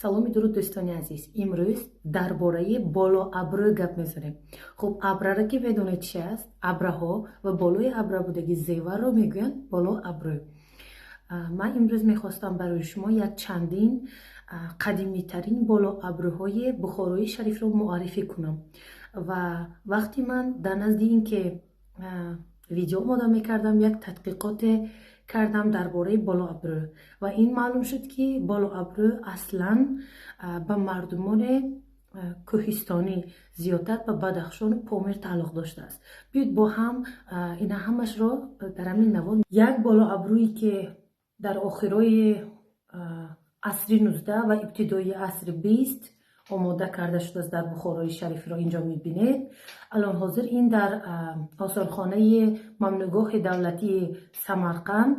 Саломи дуруд, дӯстони азиз! Имрӯз дар бораи болоабрӯ гап мезанем. Хуб, абрара ки медонед, чи аст? Абраҳо ва болои абра будаги зеварро мегӯянд болоабрӯ. Ман имрӯз мехостам барои шумо як чандин қадимитарин болоабрӯҳои Бухорои Шарифро муаррифӣ кунам. Ва вақти ман дар назди ин ки видео омода мекардам, як тадқиқоте кардам дар бораи болоабрӯ ва ин маълум шуд, ки болоабрӯ аслан ба мардумони кӯҳистонӣ, зиёдтар ба Бадахшону Помир тааллуқ доштааст. Биёед, бо ҳам ина ҳамашро дар ҳамин навор. Як болоабрӯе, ки дар охирои асри 19 ва ибтидои асри 20 омода карда шудааст дар Бухорои Шарифро инҷо мебинед. Алон ҳозир ин дар осорхонаи Мамнугоҳи давлатии Самарқанд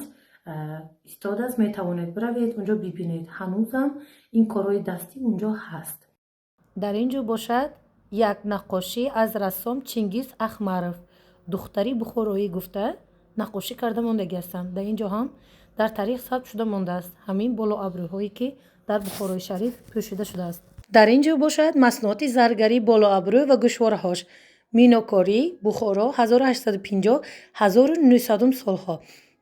истодааст. Метавонед биравед, унҷо бибинед, ҳанӯзам ин корҳои дастӣ унҷо ҳаст. Дар ин ҷо бошад як наққошӣ аз рассом Чингиз Ахмаров, «Духтари бухороӣ» гуфта наққошӣ карда мондагӣ ҳастанд. Дар ин ҷо ҳам дар таърих сабт шуда мондааст ҳамин болоабрӯҳое, ки дар Бухорои Шариф пӯшида шудааст. Дар ин ҷо бошад маснуоти заргарӣ, болоабрӯ ва гӯшвораҳош, минокорӣ, Бухоро, 1850 1900 солҳо,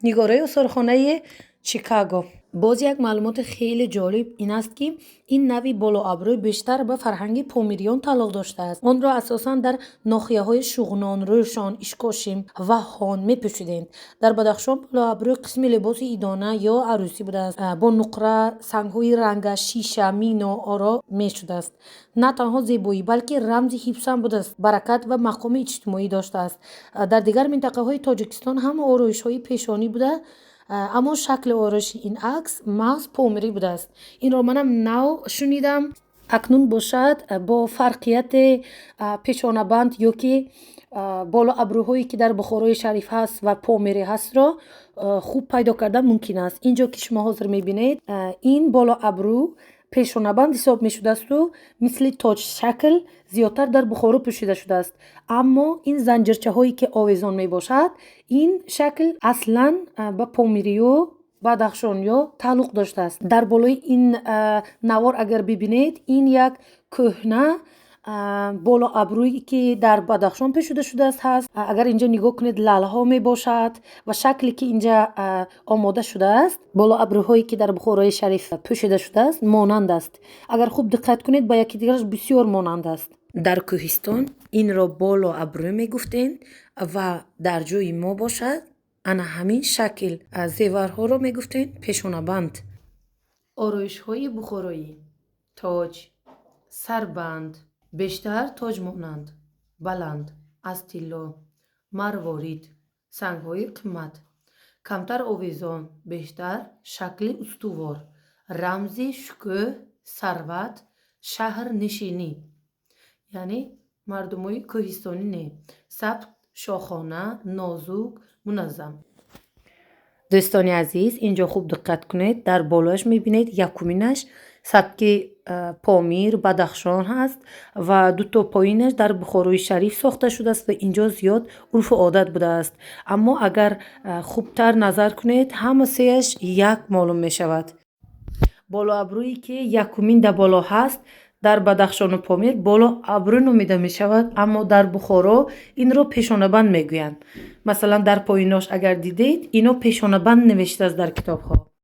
нигораи осорхонаи Чикаго. Боз як маълумоти хеле ҷолиб ин аст, ки ин навъи болоабрӯ бештар ба фарҳанги помириён тааллуқ доштааст. Онро асосан дар ноҳияҳои Шуғнон, Рӯшон, Ишкошим ва Ҳон мепӯшиданд. Дар Бадахшон болоабрӯ қисми либоси идона ё арӯсӣ будааст, бо нуқра, сангҳои ранга, шиша, мино оро мешудааст. На танҳо зебоӣ, балки рамзи ҳифзам будааст, баракат ва мақоми иҷтимоӣ доштааст. Дар дигар минтақаҳои Тоҷикистон ҳам ороишҳои пешонӣ буда, аммо шакли ороиши ин акс маҳз помирӣ будааст. Инро манам нав шунидам. Акнун бошад бо фарқияти пешонабанд ё ки болоабрӯҳое, ки дар Бухорои Шариф ҳаст ва помирӣ ҳастро хуб пайдо кардан мумкин аст. Ин ҷо, ки шумо ҳозир мебинед, ин болоабрӯ пешонабанд ҳисоб мешудаасту мисли тоҷшакл зиёдтар дар Бухоро пӯшида шудааст. Аммо ин занҷирчаҳое, ки овезон мебошад, ин шакл аслан ба помириё, бадахшониё тааллуқ доштааст. Дар болои ин навор агар бибинед, ин як кӯҳна болоабрӯе, ки дар Бадахшон пӯшида шудааст, ҳаст. Агар инҷо нигоҳ кунед, лалҳо мебошад ва шакле, ки инҷа омода шудааст, болоабрӯҳое, ки дар Бухорои Шариф пӯшида шудааст, монанд аст. Агар хуб диққат кунед, ба яке дигараш бисёр монанд аст. Дар кӯҳистон инро болоабрӯ мегуфтем ва дар ҷои мо бошад ана ҳамин шакл зеварҳоро мегуфтем пешонабанд. Ороишҳои бухороӣ: тоҷ, сарбанд, бештар тоҷмонанд, баланд, аз тилло, марворид, сангҳои қимат, камтар овезон, бештар шакли устувор, рамзи шукӯҳ, сарват, шаҳрнишинӣ, яъне мардумои кӯҳистонӣ не, сабк шоҳона, нозук, муназзам. Дӯстони азиз, инҷо хуб диққат кунед. Дар болояш мебинед, якуминаш сабки Помир, Бадахшон ҳаст ва дуто поинаш дар Бухорои Шариф сохта шудааст ва инҷо зиёд урфу одат будааст. Аммо агар хубтар назар кунед, ҳама сеяш як маълум мешавад. Болоабрӯе, ки якумин дар боло ҳаст, дар Бадахшону Помир болоабрӯ номида мешавад, аммо дар Бухоро инро пешонабанд мегӯянд. Масалан, дар поинош агар дидед, ино пешонабанд навиштааст дар китобҳо.